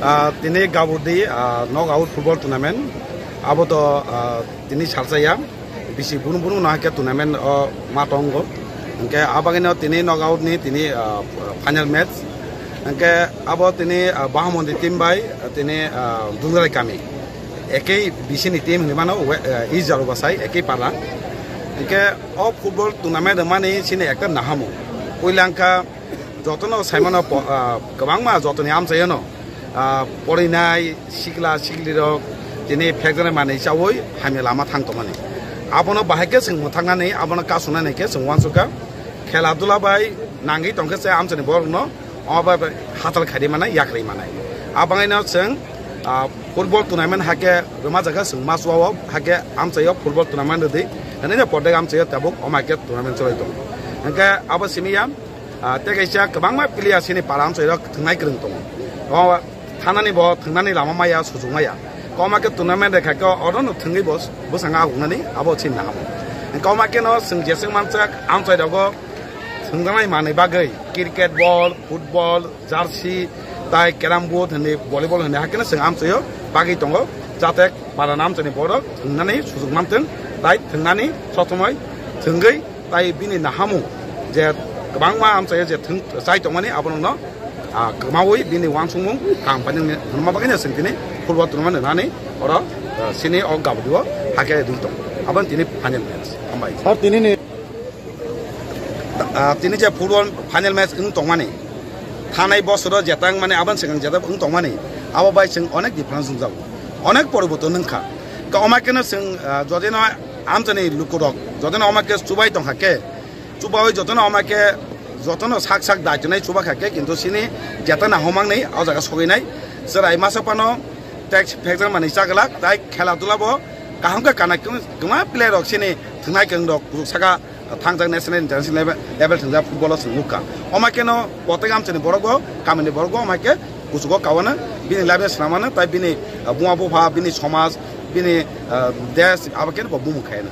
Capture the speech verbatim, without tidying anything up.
Ah, tini gabudi, ah, knockout football tournament. Abo to, ah, tini salsaya. Bisi bunu bunu no hake tournament o ma tongo. Hingke abagino tini knockout ni tini, ah, final match. Hingke abo tini, ah, Bahamondi team bai, ah, tini, ah, Dungarai kami. Ekei bisi ni team hinui mano, we-, ah, East Jarubasai, ekei para. Hingke o football tournament mani sini ekta nahamu. Puilangka jotono saimano po-, ah, kwbangma jotoni amchaiyano, ah, porinai sikla siklirok tini phekjaknai manwi chaui hamya lama thang tongmani. Abono bahai khe chwng mwthaknani, abono kasunani khe chwng uansukha. Khela dula bai nangwi tongkhe se amchaini borokno omo bai hatal khaidi manai, yakrwi manai. Abangaino chwng, ah, football tournament hake rwma jaga chwng ma chuao, hake amchaio football tournament rwdi. Hwnwi no pordek amchaio tabuk omo hake tournament chwlai tongo. Hwnkhe abo simi ya, Ah, tei kaisa kwbangma player sini para amchairok thwngnai kwrwng tongo. O thanani bo thwngnani lama maya, sujuk maya. Koma khe tournament rekha khe oro no thwngwi bo bwskango agungnani abo chini nahamo. Koma khe no chwng jeswk mansak amchairogo thwngjaknai manwi bagwi cricket ball, football, jersey, tai carrom board hwnwi volleyball hwnwi hakhe no chwng amchaio bagwi tongo. Jate para amchaini borok thwngnani sujuk mantwng, tai thwngnani sotomoi thwngwi tai bini nahamung je kwbangma amchaio je thwng chai tongmani abono no, ah, kwmaui bini uansukmung kaham painani hwnma bagwino chwng tini football tournament rwnani oro, ah, sini o gabudi o hake rwi tongo. Aboni tini final match. Hambai. Sir, tini ni Ah, tini je football final match wng tongmani, thanai bosoro jeta wngmani, aboni swkang jeta wng tongmani, abo bai chwng onek difference wngjago, onek poriborton wngkha. Ka omo khe no chwng, ah, jodi no amchaini lukurok, jodi no omo khe chubai tongkha khe, chubaui jotono omo khe, jotono sak sak daitonai chuba kha khe, kintu sini jeta na homang ni o jaga sogwi nai, chwrai masa phano tek phekjak manwi chaglak, tai khela dula bo kaham khe kana kwma player rok sini thwngnai kwrwng rok kuchuk saka thangjak national international level, level thwngjak football o chwng nukha. Omo khe no kotek amchaini borok bo, kamini borok bo omo khe kuchugo kawana, bini life no swnamano, tai bini, ah, buma bupha, bini somaj, bini, ah, desh, abo khe bo bumung khaina.